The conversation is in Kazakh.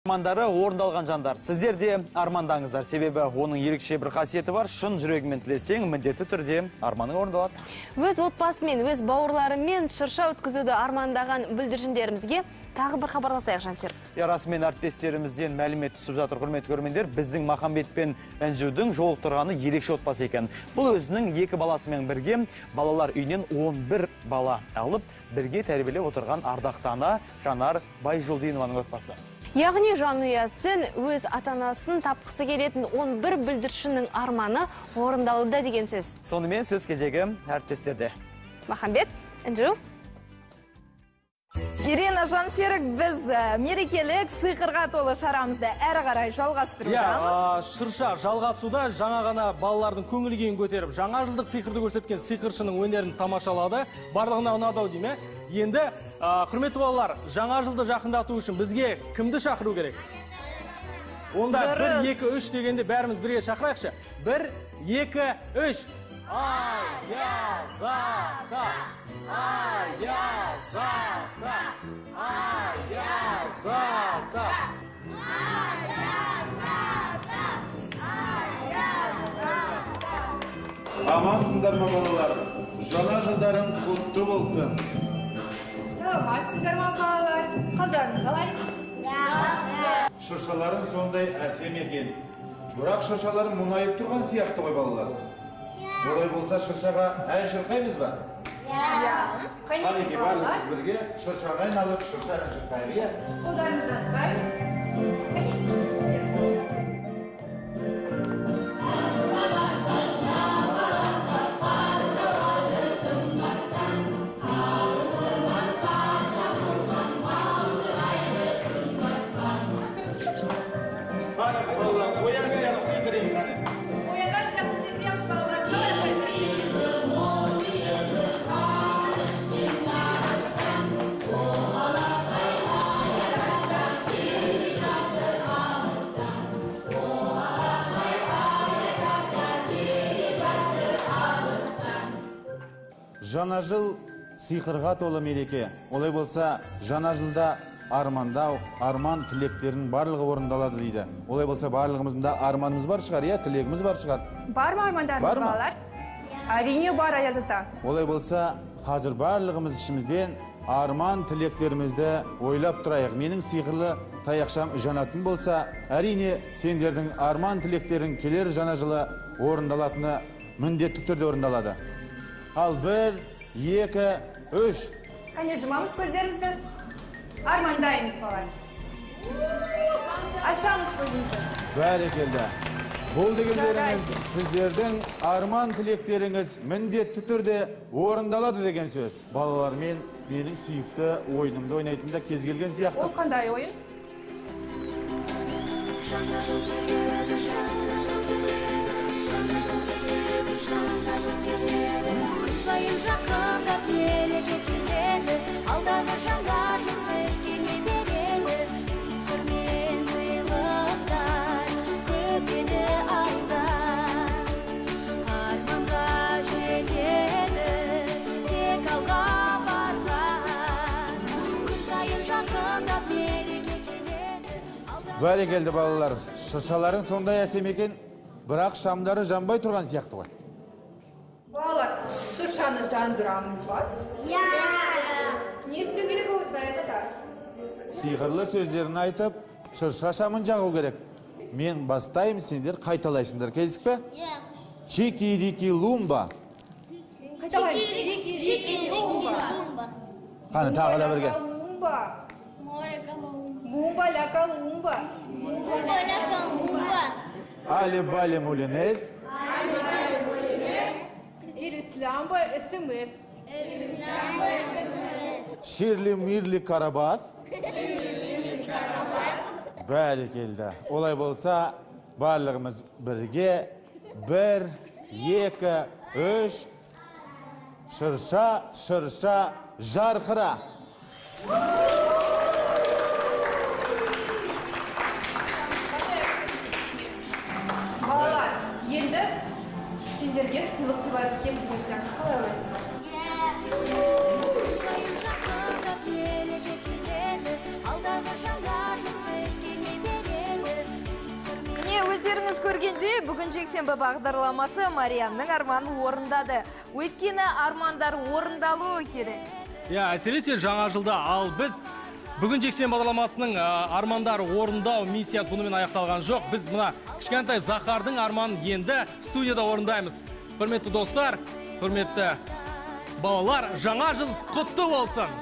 Армандары орындалған жандар, сіздер де армандаңыздар. Себебі оның ерекше бір қасиеті бар. Шын жүрегімен тілесең, міндетті түрде арманың орындалады. Өз отбасымен, өз бауырларымен шырша өткізуді армандаған бүлдіршіндерімізге тағы бір хабарласайық, Жансер. Я, расымен әріптестерімізден мәлімет түсіп жатыр, құрметті көрермендер. Біздің Махамбет пен Інжудің жолықтырғаны ерекше отбасы екен. Бұл өзінің екі баласымен бірге балалар үйінен 11 бала алып, бірге тәрбиелеп отырған ардақты ана Жанар Байжолдинованың отбасы. Яғни жанұясын, өз ата-анасын тапқысы келетін 11 бүлдіршіннің арманы орындалуда деген сөз. Сонымен сөз кезегі әріптестерде. Махамбет, Інжу. Ирина, Жансерік, біз мерекелік сиқырға толы шарамызды әрі қарай жалғастырудамыз. Шырша жалғасуда. Жаңа ғана балалардың көңіл күйін көтеріп, жаңа жылдық сиқырды көрсеткен сиқыршының өнерін тамашалады. Барлығына ұнады ау деймін. Енді, құрметті балалар, жаңа жылды жақындату үшін бізге кімді шақыру керек? Онда 1, 2, 3 дегенде бәріміз бірге шақырайықшы. 1, 2, 3. Аяз ата, Аяз ата, Аяз ата. Амансыңдар ма, балалар? Жаңа жылдарың құтты болсын. Саламатсыңдар ма, балалар? Қалдарың қалай? Жақсы. Шыршаларың сондай әсем екен. Бірақ шыршаларың мұңайып тұрған сияқты ғой, балалар. Олай болса шыршаға ән шырқаймыз ба? Иә. Қанеки, барлығымыз бірге шыршаға айналып, шырша ән шырқайық, иә? Қолдарыңыздан ұстаймыз. Қане, балалар, оян сияқты секірейік, қане. Оянған сияқты секіреміз, балалар. Қалай қойыңыз? Жаңа жыл сиқырға толы мереке. Олай болса, жаңа жылда армандау, арман тілектерінің барлығы орындалады дейді. Олай болса, барлығымыздың да арманымыз бар шығар, иә, тілегіміз бар шығар. Бар ма армандарымыз, Бар ма? балалар? Әрине бар, Аяз ата. Олай болса, қазір барлығымыз ішімізден арман тілектерімізді ойлап тұрайық. Менің сиқырлы таяқшам жанатын болса, әрине сендердің арман тілектерің келер жаңа жылы орындалатыны міндетті түрде орындалады. Ал 1, 2, 3. Қане, жұмамыз көздерімізді. Армандаймыз, балалар. Ашамыз көзімізді. Бәрекелді. Бұл дегендеріңіз сіздердің арман тілектеріңіз міндетті түрде орындалады деген сөз. Балалармен менің сүйікті ойынымды ойнайтын да кез келген сияқты. Ол қандай ойын? Күн сайын жақындап мереке келеді, алдағы жаңа жыл бізге не береді? Сиқыр мен сыйлықтар күтеді алда, арманға жетеді тек алға барған. Күн сайын жақындап мереке келеді. Бәрекелді, балалар. Шыршаларың сондай әсем екен, бірақ шамдары жанбай тұрған сияқты ғой. Балалар, шыршаны жандырамыз ба? Иә. Не істеу керек ол үшін, Аяз ата? Сиқырлы сөздерін айтып, шырша шамын жағу керек. Мен бастаймын, сендер қайталайсыңдар. Келістік пе? Иә. Чики-рики лумба. Қайталаймыз. Чики-рики лумба. Қане, тағы да бірге. Лумба. Мумба ляка лумба. Мумба ляка лумба. Али-бали мулинес. Элислямба СМС. Ширли-мирли карабас. Бәрекелді. Олай болса, барлығымыз бірге. 1, 2, 3. Шырша, шырша, жарқыра. Балалар, енді сендерге сыйлық сыйлайтын кез келген сияқты. Қалай ойлайсыңдар? Күн сайын жақындап мереке келеді, алдағы жаңа жыл бізге не Міне, өздеріңіз көргендей, бүгін жексенбі бағдарламасы Мариямның арманын орындады. Өйткені армандар орындалуы керек. Иә, әсіресе жаңа жылда. Ал біз бүгін жексенбі бағдарламасының армандар орындау миссиясы бұнымен аяқталған жоқ. Біз мына кішкентай Захардың арманын енді студияда орындаймыз. Құрметті достар, құрметті балалар, жаңа жыл құтты болсын!